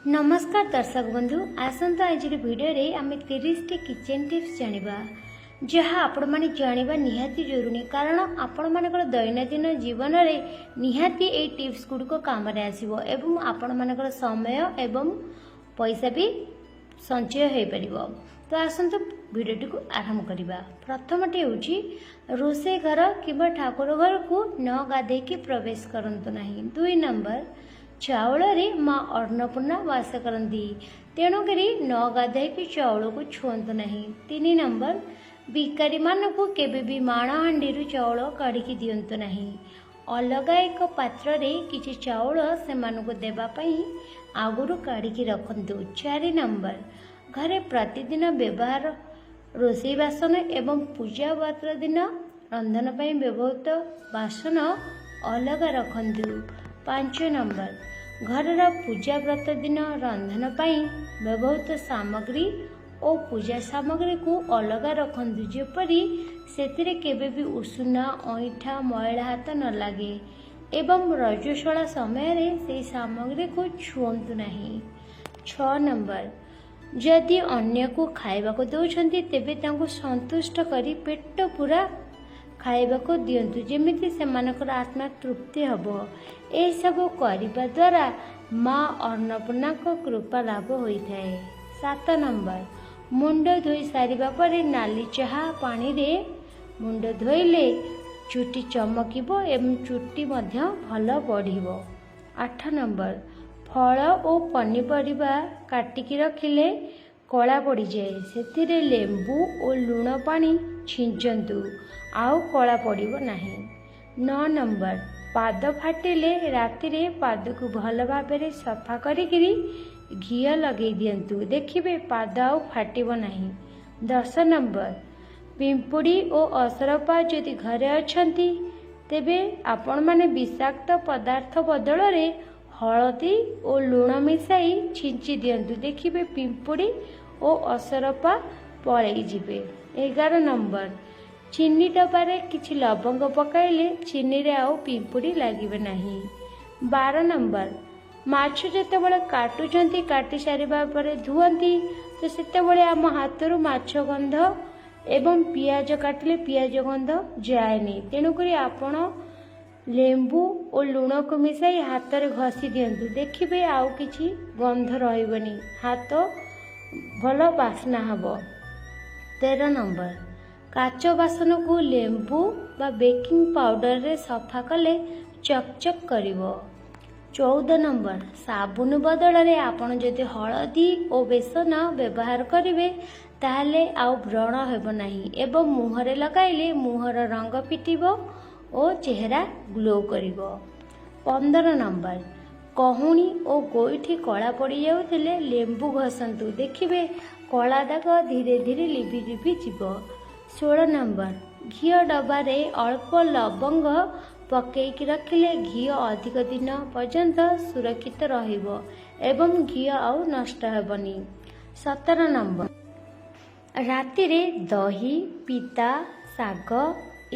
ନମସ୍କାର ଦର୍ଶକ ବନ୍ଧୁ, ଆସନ୍ତୁ ଆଜିର ଭିଡ଼ିଓରେ ଆମେ 30ଟି କିଚେନ୍ ଟିପ୍ସ ଜାଣିବା, ଯାହା ଆପଣମାନେ ଜାଣିବା ନିହାତି ଜରୁରୀ, କାରଣ ଆପଣମାନଙ୍କର ଦୈନନ୍ଦିନ ଜୀବନରେ ନିହାତି ଏଇ ଟିପ୍ସ ଗୁଡ଼ିକ କାମରେ ଆସିବ ଏବଂ ଆପଣମାନଙ୍କର ସମୟ ଏବଂ ପଇସା ବି ସଞ୍ଚୟ ହୋଇପାରିବ। ତ ଆସନ୍ତୁ ଭିଡ଼ିଓଟିକୁ ଆରମ୍ଭ କରିବା। ପ୍ରଥମଟି ହେଉଛି, ରୋଷେଇ ଘର କିମ୍ବା ଠାକୁର ଘରକୁ ନ ଗାଧେଇକି ପ୍ରବେଶ କରନ୍ତୁ ନାହିଁ। 2 ନମ୍ବର, ଚାଉଳରେ ମା ଅନ୍ନପୂର୍ଣ୍ଣା ବାସ କରନ୍ତି, ତେଣୁକରି ନ ଗାଧୋଇକି ଚାଉଳକୁ ଛୁଅନ୍ତୁ ନାହିଁ। 3 ନମ୍ବର, ଭିକାରୀମାନଙ୍କୁ କେବେ ବି ମାଣ ହାଣ୍ଡିରୁ ଚାଉଳ କାଢ଼ିକି ଦିଅନ୍ତୁ ନାହିଁ। ଅଲଗା ଏକ ପାତ୍ରରେ କିଛି ଚାଉଳ ସେମାନଙ୍କୁ ଦେବା ପାଇଁ ଆଗରୁ କାଢ଼ିକି ରଖନ୍ତୁ। 4 ନମ୍ବର, ଘରେ ପ୍ରତିଦିନ ବ୍ୟବହାର ରୋଷେଇ ବାସନ ଏବଂ ପୂଜା ପାତ୍ର ଦିନ ରନ୍ଧନ ପାଇଁ ବ୍ୟବହୃତ ବାସନ ଅଲଗା ରଖନ୍ତୁ। 5 ନମ୍ବର, ଘରର ପୂଜା ବ୍ରତ ଦିନ ରନ୍ଧନ ପାଇଁ ବ୍ୟବହୃତ ସାମଗ୍ରୀ ଓ ପୂଜା ସାମଗ୍ରୀକୁ ଅଲଗା ରଖନ୍ତୁ, ଯେପରି ସେଥିରେ କେବେ ବି ଉଷୁନା, ଅଇଁଠା, ମଇଳା ହାତ ନ ଲାଗେ ଏବଂ ରଜସ୍ୱଳା ସମୟରେ ସେହି ସାମଗ୍ରୀକୁ ଛୁଅନ୍ତୁ ନାହିଁ। 6 ନମ୍ବର, ଯଦି ଅନ୍ୟକୁ ଖାଇବାକୁ ଦେଉଛନ୍ତି, ତେବେ ତାଙ୍କୁ ସନ୍ତୁଷ୍ଟ କରି ପେଟ ପୂରା ଖାଇବାକୁ ଦିଅନ୍ତୁ, ଯେମିତି ସେମାନଙ୍କର ଆତ୍ମା ତୃପ୍ତି ହେବ। ଏସବୁ କରିବା ଦ୍ୱାରା ମା ଅନ୍ନପୂର୍ଣ୍ଣାଙ୍କ କୃପା ଲାଭ ହୋଇଥାଏ। 7 ନମ୍ବର, ମୁଣ୍ଡ ଧୋଇ ସାରିବା ପରେ ନାଲି ଚାହା ପାଣିରେ ମୁଣ୍ଡ ଧୋଇଲେ ଚୁଟି ଚମକିବ ଏବଂ ଚୁଟି ମଧ୍ୟ ଭଲ ବଢ଼ିବ। 8 ନମ୍ବର, ଫଳ ଓ ପନିପରିବା କାଟିକି ରଖିଲେ କଳା ପଡ଼ିଯାଏ। ସେଥିରେ ଲେମ୍ବୁ ଓ ଲୁଣ ପାଣି ଛିଞ୍ଚନ୍ତୁ, ଆଉ କଳା ପଡ଼ିବ ନାହିଁ। 9 ନମ୍ବର, ପାଦ ଫାଟିଲେ ରାତିରେ ପାଦକୁ ଭଲ ଭାବରେ ସଫା କରିକିରି ଘିଅ ଲଗେଇ ଦିଅନ୍ତୁ, ଦେଖିବେ ପାଦ ଆଉ ଫାଟିବ ନାହିଁ। 10 ନମ୍ବର, ପିମ୍ପୁଡ଼ି ଓ ଅସରପା ଯଦି ଘରେ ଅଛନ୍ତି, ତେବେ ଆପଣମାନେ ବିଷାକ୍ତ ପଦାର୍ଥ ବଦଳରେ ହଳଦୀ ଓ ଲୁଣ ମିଶାଇ ଛିଞ୍ଚି ଦିଅନ୍ତୁ, ଦେଖିବେ ପିମ୍ପୁଡ଼ି ଓ ଅସରପା ପଳେଇ ଯିବେ। 11 ନମ୍ବର, ଚିନି ଡବାରେ କିଛି ଲବଙ୍ଗ ପକାଇଲେ ଚିନିରେ ଆଉ ପିମ୍ପୁଡ଼ି ଲାଗିବେ ନାହିଁ। 12 ନମ୍ବର, ମାଛ ଯେତେବେଳେ କାଟୁଛନ୍ତି, କାଟି ସାରିବା ପରେ ଧୁଅନ୍ତି, ତ ସେତେବେଳେ ଆମ ହାତରୁ ମାଛ ଗନ୍ଧ ଏବଂ ପିଆଜ କାଟିଲେ ପିଆଜ ଗନ୍ଧ ଯାଏନି। ତେଣୁକରି ଆପଣ ଲେମ୍ବୁ ଓ ଲୁଣକୁ ମିଶାଇ ହାତରେ ଘଷି ଦିଅନ୍ତୁ, ଦେଖିବେ ଆଉ କିଛି ଗନ୍ଧ ରହିବନି, ହାତ ଭଲ ବାସ୍ନା ହେବ। 13 ନମ୍ବର, କାଚ ବାସନକୁ ଲେମ୍ବୁ ବା ବେକିଂ ପାଉଡରରେ ସଫା କଲେ ଚକ୍ ଚକ୍ କରିବ। 14 ନମ୍ବର, ସାବୁନ ବଦଳରେ ଆପଣ ଯଦି ହଳଦୀ ଓ ବେସନ ବ୍ୟବହାର କରିବେ, ତାହେଲେ ଆଉ ବ୍ରଣ ହେବ ନାହିଁ ଏବଂ ମୁହଁରେ ଲଗାଇଲେ ମୁହଁର ରଙ୍ଗ ଫିଟିବ ଓ ଚେହେରା ଗ୍ଲୋ କରିବ। 15 ନମ୍ବର, କହୁଣୀ ଓ ଗୋଇଠି କଳା ପଡ଼ିଯାଉଥିଲେ ଲେମ୍ବୁ ଘଷନ୍ତୁ, ଦେଖିବେ କଳା ଦାଗ ଧୀରେ ଧୀରେ ଲିଭି ଲିଭି ଯିବ। 16 ନମ୍ବର, ଘିଅ ଡବାରେ ଅଳ୍ପ ଲବଙ୍ଗ ପକେଇକି ରଖିଲେ ଘିଅ ଅଧିକ ଦିନ ପର୍ଯ୍ୟନ୍ତ ସୁରକ୍ଷିତ ରହିବ ଏବଂ ଘିଅ ଆଉ ନଷ୍ଟ ହେବନି। 17 ନମ୍ବର, ରାତିରେ ଦହି, ପିତା ଶାଗ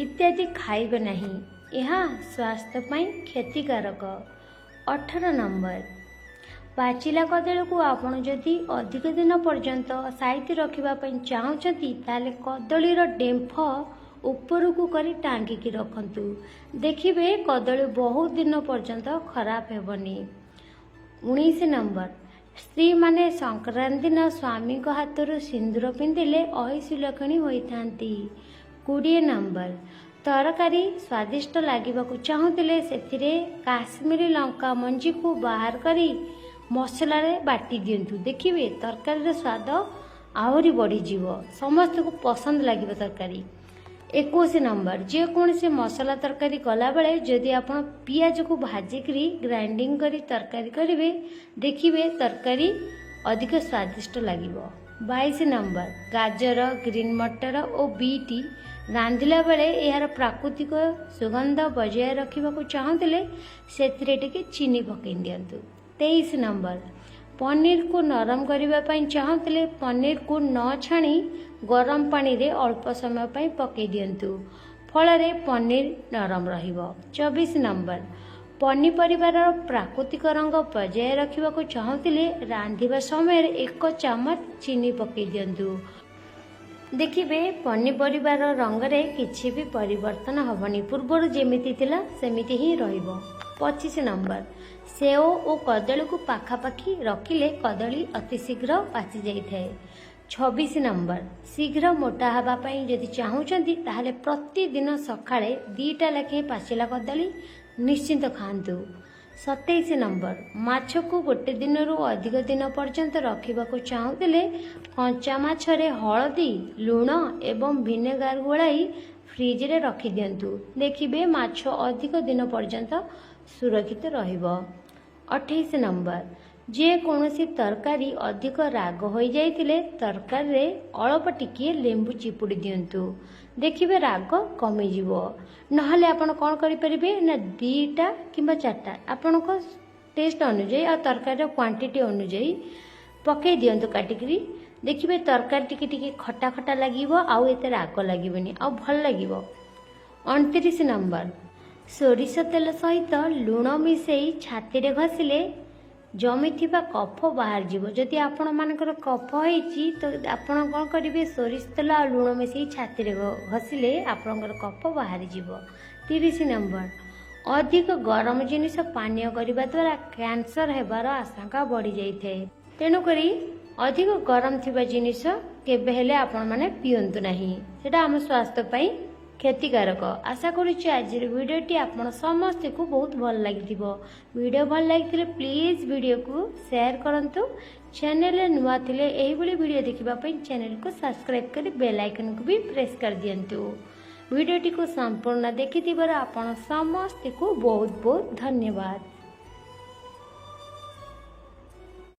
ଇତ୍ୟାଦି ଖାଇବେ ନାହିଁ, ଏହା ସ୍ୱାସ୍ଥ୍ୟ ପାଇଁ କ୍ଷତିକାରକ। 18 ନମ୍ବର, ପାଚିଲା କଦଳୀକୁ ଆପଣ ଯଦି ଅଧିକ ଦିନ ପର୍ଯ୍ୟନ୍ତ ସାଇତି ରଖିବା ପାଇଁ ଚାହୁଁଛନ୍ତି, ତାହେଲେ କଦଳୀର ଡେମ୍ଫ ଉପରକୁ କରି ଟାଙ୍ଗିକି ରଖନ୍ତୁ, ଦେଖିବେ କଦଳୀ ବହୁତ ଦିନ ପର୍ଯ୍ୟନ୍ତ ଖରାପ ହେବନି। 19 ନମ୍ବର, ସ୍ତ୍ରୀମାନେ ସଂକ୍ରାନ୍ତି ଦିନ ସ୍ୱାମୀଙ୍କ ହାତରୁ ସିନ୍ଦୁର ପିନ୍ଧିଲେ ଅହିସୁଲକ୍ଷଣୀ ହୋଇଥାନ୍ତି। 20 ନମ୍ବର, ତରକାରୀ ସ୍ୱାଦିଷ୍ଟ ଲାଗିବାକୁ ଚାହୁଁଥିଲେ ସେଥିରେ କାଶ୍ମୀରୀ ଲଙ୍କା ମଞ୍ଜିକୁ ବାହାର କରି ମସଲାରେ ବାଟି ଦିଅନ୍ତୁ, ଦେଖିବେ ତରକାରୀର ସ୍ୱାଦ ଆହୁରି ବଢ଼ିଯିବ, ସମସ୍ତଙ୍କୁ ପସନ୍ଦ ଲାଗିବ ତରକାରୀ। 21 ନମ୍ବର, ଯେକୌଣସି ମସଲା ତରକାରୀ କଲାବେଳେ ଯଦି ଆପଣ ପିଆଜକୁ ଭାଜିକିରି ଗ୍ରାଇଣ୍ଡିଙ୍ଗ କରି ତରକାରୀ କରିବେ, ଦେଖିବେ ତରକାରୀ ଅଧିକ ସ୍ୱାଦିଷ୍ଟ ଲାଗିବ। 22 ନମ୍ବର, ଗାଜର, ଗ୍ରୀନ୍ ମଟର ଓ ବିଟ୍ ରାନ୍ଧିଲା ବେଳେ ଏହାର ପ୍ରାକୃତିକ ସୁଗନ୍ଧ ବଜାୟ ରଖିବାକୁ ଚାହୁଁଥିଲେ ସେଥିରେ ଟିକେ ଚିନି ପକାଇ ଦିଅନ୍ତୁ। 23 ନମ୍ବର, ପନିରକୁ ନରମ କରିବା ପାଇଁ ଚାହୁଁଥିଲେ ପନିରକୁ ନ ଛାଣି ଗରମ ପାଣିରେ ଅଳ୍ପ ସମୟ ପାଇଁ ପକାଇ ଦିଅନ୍ତୁ, ଫଳରେ ପନିର ନରମ ରହିବ। 24 ନମ୍ବର, ପନିପରିବାର ପ୍ରାକୃତିକ ରଙ୍ଗ ବଜାୟ ରଖିବାକୁ ଚାହୁଁଥିଲେ ରାନ୍ଧିବା ସମୟରେ 1 ଚାମଚ ଚିନି ପକାଇ ଦିଅନ୍ତୁ। ଦେଖିବେ ପନିପରିବାର ରଙ୍ଗରେ କିଛି ବି ପରିବର୍ତ୍ତନ ହେବନି, ପୂର୍ବରୁ ଯେମିତି ଥିଲା ସେମିତି ହିଁ ରହିବ। 25 ନମ୍ବର, ସେଓ ଓ କଦଳୀକୁ ପାଖାପାଖି ରଖିଲେ କଦଳୀ ଅତି ଶୀଘ୍ର ପାଚି ଯାଇଥାଏ। 26 ନମ୍ବର, ଶୀଘ୍ର ମୋଟା ହେବା ପାଇଁ ଯଦି ଚାହୁଁଛନ୍ତି ତାହେଲେ ପ୍ରତିଦିନ ସକାଳେ 2ଟା ଲେଖାଏଁ ପାଚିଲା କଦଳୀ ନିଶ୍ଚିନ୍ତ ଖାଆନ୍ତୁ। 27 ନମ୍ବର, ମାଛକୁ ଗୋଟେ ଦିନରୁ ଅଧିକ ଦିନ ପର୍ଯ୍ୟନ୍ତ ରଖିବାକୁ ଚାହୁଁଥିଲେ କଞ୍ଚା ମାଛରେ ହଳଦୀ, ଲୁଣ ଏବଂ ଭିନେଗାର ଗୋଳାଇ ଫ୍ରିଜରେ ରଖିଦିଅନ୍ତୁ। ଦେଖିବେ ମାଛ ଅଧିକ ଦିନ ପର୍ଯ୍ୟନ୍ତ ସୁରକ୍ଷିତ ରହିବ। 28 ନମ୍ବର, ଯେକୌଣସି ତରକାରୀ ଅଧିକ ରାଗ ହୋଇଯାଇଥିଲେ ତରକାରୀରେ ଅଳ୍ପ ଟିକିଏ ଲେମ୍ବୁ ଚିପୁଡ଼ି ଦିଅନ୍ତୁ, ଦେଖିବେ ରାଗ କମିଯିବ। ନହେଲେ ଆପଣ କ'ଣ କରିପାରିବେ ନା 2ଟା କିମ୍ବା 4ଟା ଆପଣଙ୍କ ଟେଷ୍ଟ ଅନୁଯାୟୀ ଆଉ ତରକାରୀର କ୍ୱାଣ୍ଟିଟି ଅନୁଯାୟୀ ପକାଇ ଦିଅନ୍ତୁ କାଟିକିରି। ଦେଖିବେ ତରକାରୀ ଟିକେ ଟିକେ ଖଟା ଖଟା ଲାଗିବ ଆଉ ଏତେ ରାଗ ଲାଗିବନି ଆଉ ଭଲ ଲାଗିବ। 29 ନମ୍ବର, ସୋରିଷ ତେଲ ସହିତ ଲୁଣ ମିଶାଇ ଛାତିରେ ଘଷିଲେ ଜମିଥିବା କଫ ବାହାରିଯିବ। ଯଦି ଆପଣମାନଙ୍କର କଫ ହେଇଛି ତ ଆପଣ କ'ଣ କରିବେ, ସୋରିଷ ତେଲ ଆଉ ଲୁଣ ମିଶାଇ ଛାତିରେ ଘଷିଲେ ଆପଣଙ୍କର କଫ ବାହାରିଯିବ। 30 ନମ୍ବର, ଅଧିକ ଗରମ ଜିନିଷ ପାନୀୟ କରିବା ଦ୍ୱାରା କ୍ୟାନ୍ସର ହେବାର ଆଶଙ୍କା ବଢ଼ିଯାଇଥାଏ। ତେଣୁକରି ଅଧିକ ଗରମ ଥିବା ଜିନିଷ କେବେ ହେଲେ ଆପଣମାନେ ପିଅନ୍ତୁ ନାହିଁ, ସେଇଟା ଆମ ସ୍ୱାସ୍ଥ୍ୟ ପାଇଁ କ୍ଷତିକାରକ। ଆଶା କରୁଛି ଆଜିର ଭିଡ଼ିଓଟି ଆପଣ ସମସ୍ତଙ୍କୁ ବହୁତ ଭଲ ଲାଗିଥିବ। ଭିଡ଼ିଓ ଭଲ ଲାଗିଥିଲେ ପ୍ଲିଜ୍ ଭିଡ଼ିଓକୁ ସେୟାର କରନ୍ତୁ। ଚ୍ୟାନେଲରେ ନୂଆ ଥିଲେ ଏହିଭଳି ଭିଡ଼ିଓ ଦେଖିବା ପାଇଁ ଚ୍ୟାନେଲକୁ ସବସ୍କ୍ରାଇବ୍ କରି ବେଲ୍ ଆଇକନ୍କୁ ବି ପ୍ରେସ୍ କରିଦିଅନ୍ତୁ। ଭିଡ଼ିଓଟିକୁ ସମ୍ପୂର୍ଣ୍ଣ ଦେଖିଥିବାରୁ ଆପଣ ସମସ୍ତଙ୍କୁ ବହୁତ ବହୁତ ଧନ୍ୟବାଦ।